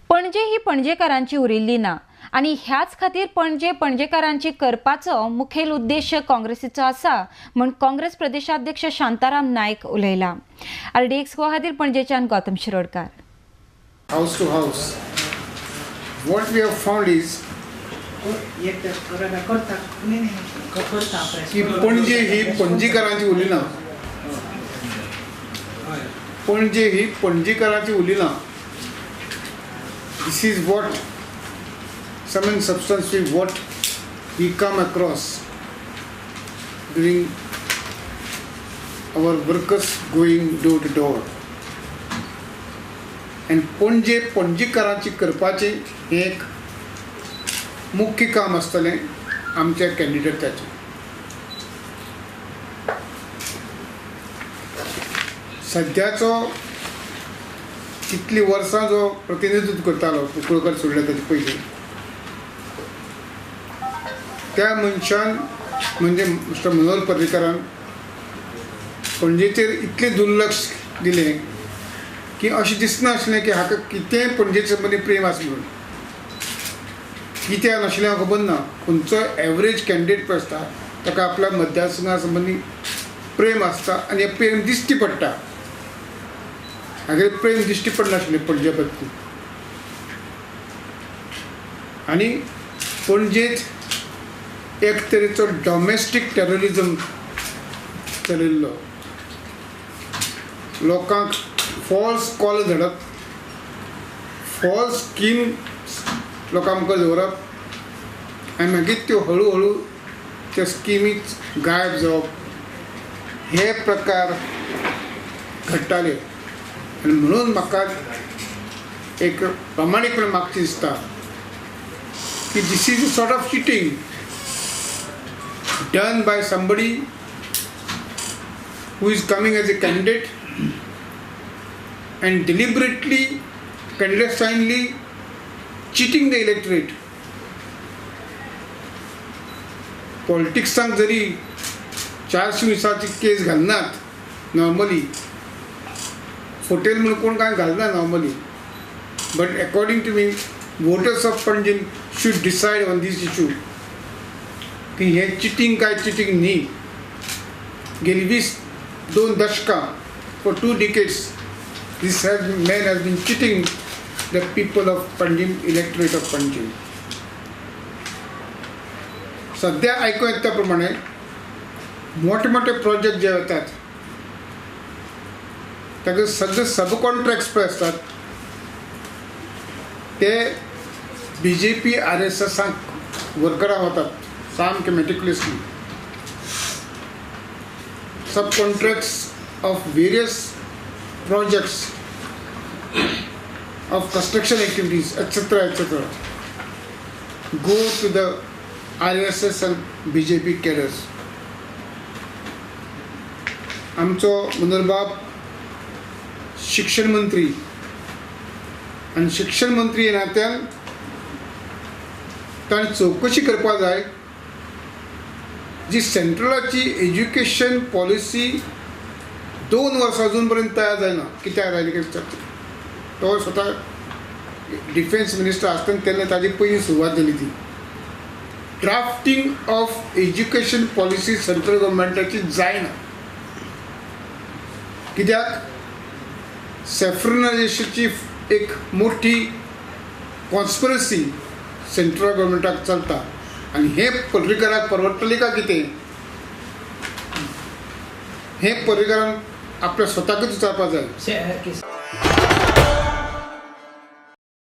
पणजे ही पणजेकारांची उरिल्ली ना आनी ह्याच खातीर पणजे पणजेकारांची करपाचो मुखेल उद्देश काँग्रेसीचो आसा म्हूण काँग्रेस प्रदेशाध्यक्ष शांताराम नायक उलयला. आरडीएक्स गोवा खातीर पणजेच्यान Gautam Shirodkar. House to house, what we have found is की पणजे ही पणजीकारांची उरली ना, पणजे ही पणजीकारांची उरली ना. This is what sum and substance is what we come across during our workers going door to door. And Panaji पणजीकारांची करपाचें हें एक मुख्य काम आसतलें आमच्या कॅन्डिडेटाचें. सद्याचो कितलीं वर्सां जो प्रतिनिधित्व करतालो कुंकळकर सोडले ताचे पयलीं, त्या मनशान म्हणजे मिस्टर मनोहर पर्रीकरान पणजेचेर इतलें दुर्लक्ष दिलें की अशें दिसनासलें की हाका कितेंय पणजेचे संबंदी प्रेम आसा म्हणून. कित्याक नाशिल्लें हांव खबर ना. खंयचो एवरेज कॅन्डिडेट पळय आसता ताका आपल्या मतदारसंघा संबंदी प्रेम आसता आनी हें प्रेम दिश्टी पडटा. हागें प्रेम दिश्टी पडनाशिल्लें पणजे प्रती. आनी पणजेंत एक तरेचो डॉमेस्टीक टेररिजम चलयल्लो. लोकांक फॉल्स कॉल धाडप, फॉल्स स्कीम लोकां मुखार दवरप आनी मागीर त्यो हळू हळू त्या स्किमीच गायब जावप, हे प्रकार घडटाले. आनी म्हणून म्हाका एक प्रामाणीकपणान मागचें दिसता की this is a sort of cheating done by somebody who is coming as a candidate and deliberately, clandestinely cheating the electorate. पॉलिटिक्सांक जरी 420 केस घालनात नॉर्मली, फोटेल म्हणून कोण कांय घालना normally, but according to me voters of Panjim should decide on this issue की हें cheating काय cheating न्ही. गेली 22 दशकां, for 2 decades this man has been cheating the people of Panjim, electorate of Panjim. सद्या आयकूं येता त्या प्रमाणे मोठे मोठे प्रोजेक्ट जे येतात ताका सगळे सब कॉन्ट्रॅक्ट्स पळय आसतात ते बीजेपी आरएसएसांक वर्करां वतात सामके meticulously. Sub contracts of various projects of construction activities etcetera etcetera go to the RSS and BJP cadres. आमचो मनोहरबाब शिक्षण मंत्री आनी शिक्षण मंत्री ह्या नात्यान ताणें चवकशी करपाक जाय जी सेंट्रलाची एज्युकेशन पॉलिसी 2 वर्सां अजून पर्यंत तयार जायना, कित्याक जायली काय विचारता. तो स्वता डिफेन्स मिनिस्टर आसतना तेन्ना ताजी पयली सुरवात जाली ती drafting of education policy central गव्हर्मेंटाची जायना. कित्याक सॅफ्रनायझेशनची एक मोठी कॉन्स्पिरसी सेंट्रल गव्हर्मेंटाक चलता आनी हें पर्रीकराक परवडटलें काय कितें हें पर्रीकरान आपल्या स्वताकूच विचारपाक जाय.